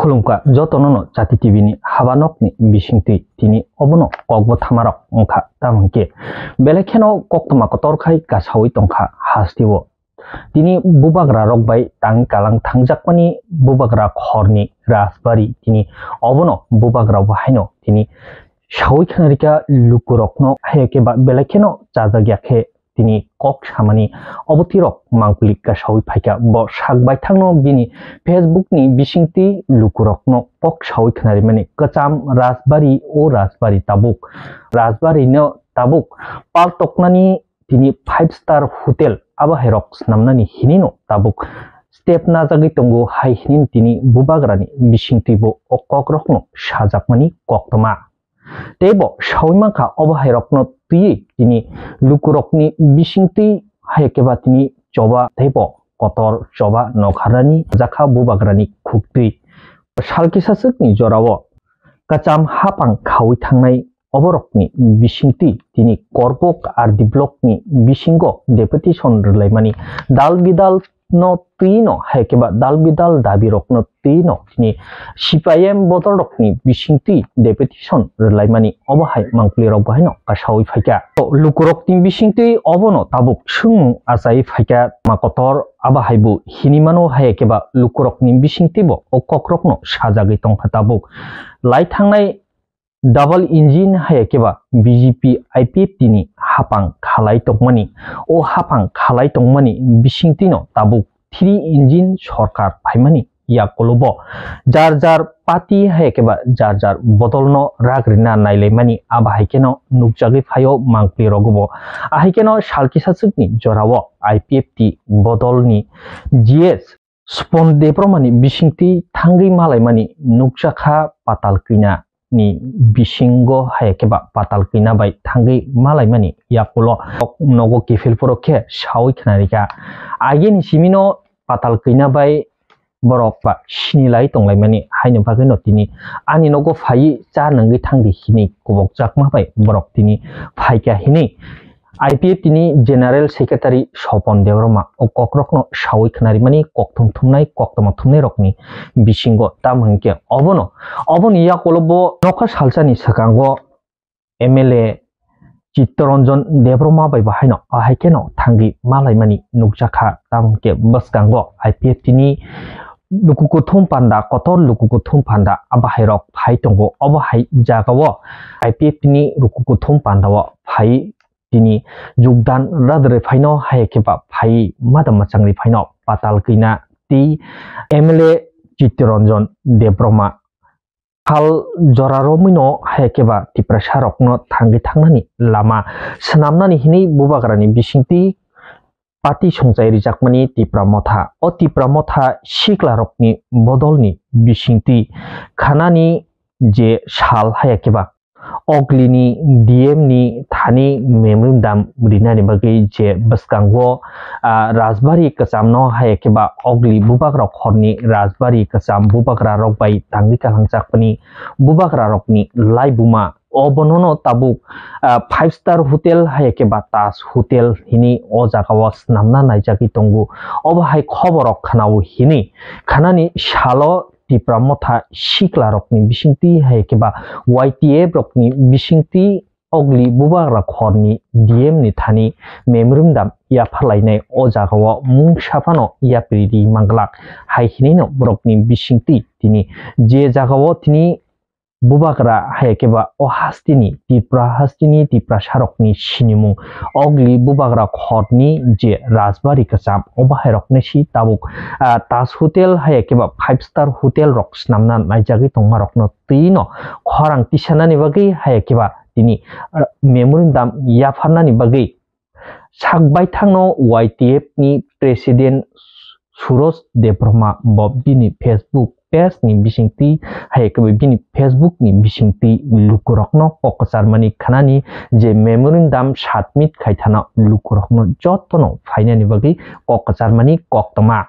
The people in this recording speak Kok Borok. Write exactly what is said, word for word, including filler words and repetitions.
Khulumkha jotono no Jati T V ni habanokni bisingtwi tini obono kokbo thamarok wngkha, tamo hwnkhe belai kheno koktwma kotor khai kasawi tongkha hasteo. Tini bubagra rok bai tang kalang thangjakmani bubagra khorni rajbari tini obono bubagra bo haino tini sawi khnarikha lukurokno, hai khe ba belai kheno chajak ya khe tini kok samani obo tirok mangpili kasawi phaikha. Bo sak baithangno bini Facebook ni bisingtwi lukurokno kok sawi khnarimani kwcham rajbari, o rajbari tabuk, rajbari no tabuk paltoknani tini five star hotel abo hai rok snamnani hinino tabuk step najagwi tongo hai hinini tini bubagrani bisingtwi bo o kokrokno sajakmani koktwma. Tei bo sawi mankha obo hai rokno twiwi tini lukurokni bisingtwi hai khe ba tini choba tei bo kotor choba nokharani jakha bubagrani khuktwi. Sal kisa swkni jorao kwcham hapang khawi thangnai oborokni bisingtwi tini Korbok R D block ni bisingo deputation rwlaimani dal bidal no twi no hai khe ba dal bidal dabi rok no twi no tini C P I M bodol rok ni bisingtwi deputation rwlaimani obo hai mangpili rok bo haino kasawi phaikha. To lukurok ni bisingtwi obono tabuk swngmung achai phaikha ma kotor abo hai bo hinimano hai khe ba lukurok ni bisingtwi bo o kok rok no sajagwi tongkha tabuk. Lai thangnai double engine hai khe ba B J P I P F T ni hapang khalai tongmani, o hapang khalai tongmani bisingtwi no tabuk three engine sorkar phaimani yakulo bo jar jar party hai khe ba jar jar bodol no rak rina nailaimani abo hai kheno nukjagwi phaio mangpli rogo bo. Ahai kheno sal kisa swkni jorao I P F T bodol ni G S Supon Debbarma ni bisingtwi thangwi malaimani nukjakha Patal Kwina ni bisingo hai khe ba Patal Kwina bai thangwi malaimani yakulo nogo kiphil phuru khe sawi khnarikha. Agini simino Patal Kwina bai borok ba sinilai tonglaimani haino bagwino tini ani nogo phaiwi cha nangwi thangdi hinwi kubukjakma bai borok tini phaikha hinwi I P F T ni General Secretary Sopon Debbarma o kokrokno sawi khnarimani kokthum thumnai koktwma thumnai rokni bisingo, tamo hwnkhe obono, oboni yakulo bo nokha salsani swkango M L A Chittaranjan Debbarma bai bo haino ahai kheno thangwi malaimani nukjakha, tamo hwnkhe bwskango I P F T ni luku kuthum panda, kotor luku kuthum panda abo hai rok phai tongo, obo hai jagao I P F T ni luku kuthum panda o phai tini jogdan radre phaino hai khe ba phai mada mwchangri phaino Patal Kwina tei M L A Chittaranjan Debbarma. Hal jora romwino hai khe ba Tiprasa rokno thangwi thangnani lama swnamnani hinwi bubagrani bisingtwi party songchai rijakmani Tipra Motha. O Tipra Motha sikla rokni bodolni bisingtwi khanani je sal hai khe ba Ogli ni D M ni thani memorandum rinani bagwi je bwskango, ah, Rajbari Kwchamno hai khe ba Ogli bubagra khorni Rajbari Kwcham bubagra rok bai tangwi kalangjak bini bubagra rokni laibuma obonono tabuk, ah, five star hotel hai khe ba Taj Hotel hini o jagao swnamna naijagwi tongo. Obo hai khobor rok khanao hini khanani salo Tipra Motha sikla rokni bisingtwi hai khe ba Y T F rokni bisingtwi Ogli bubagra khorni D M ni thani memorandum yapharlainai o jagao mungsa phano yapri ri manglak hai hinino borokni bisingtwi tini je jagao tini bubagra hai khe ba o hasteni Tipra hasteni Tiprasa rokni sinimung Ogli bubagra khorni je Rajbari Kwcham obo hai rokni si tabuk, ah, Taj Hotel hai khe ba five star hotel rok swnamna naijagwi tongma rokno twi no khorang tisanani bagwi hai khe ba tini, ah, memorandum yapharnani bagwi sak baithangno Y T F ni President Suroj Debbarma bo bini Facebook page ni bisingtwi hai khe bini Facebook ni bisingtwi lukurokno kok kwcharmani khanani je memorandum submit khai thana lukurokno jotono phainani bagwi kok kwcharmani koktwma.